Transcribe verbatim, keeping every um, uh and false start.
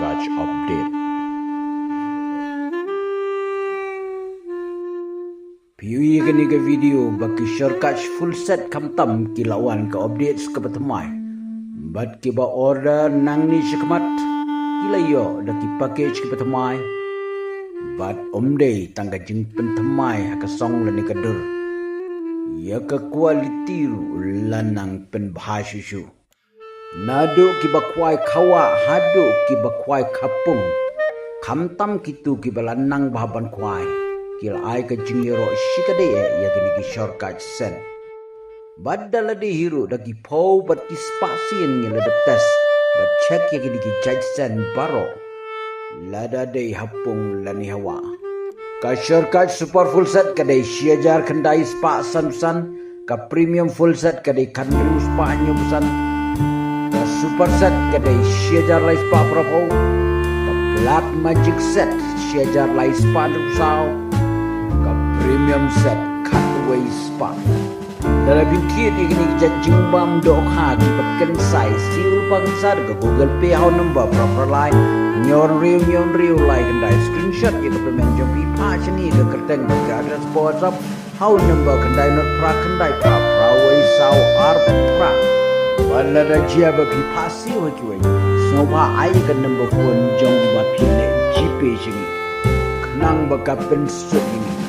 Shortcut update. Phi ïohi ïa kane ka video ba ki shortcut full set khamtam ki la wan ka updates kaba thymmai. Bad kiba order nangne shakhmat ki la ïoh da ki package kiba thymmai. Bad ym dei tang ka jingpynthymmai ha ka song lane ka dur, ïa ka quality ruh la nang pynbha shuh shuh. Naduh kiba khwai khawa haduh kiba khwai khapung, khamtam kitu kiba la nang bha ban khwai, ki la ai ka jingïaroh shikatdei eh ïa kine ki shortcut scent. Bad da lade hi ruh da ki phew bad ki spah sien ngi la dep test bad check ïa kine ki jait scent baroh, lada dei ha pung lane ha wah. Ka shortcut super full set ka dei shi hajar khyndai spah sanphew san, ka premium full set ka dei khathynriew spah hynñiewphew san, ka super set ka dei shi hajar lai spah phraphew, ka black magic set shi hajar lai spah hynriewphew saw, ka premium set khatwei spah. Lada phi thied ïa kine ki jait jingbam dohkha kiba kynsai, siew lypa kynsat ka Google Pay ha u number phra phra lai hynñiew hynriew hynñiew hynriew lai khyndai, screenshot ïa ka payment jong phi, phah sha ngi ka kyrteng bad ka address hapoh WhatsApp ha u number khyndai nod phra khyndai phra phra wei saw ar phra. Bad lada jia ba phi phah siew ha kiwei, sngewbha ai ïa ka number phone jong uba phi leh GPay sha ngi, khnang ba ka pynsuk ïa ngi.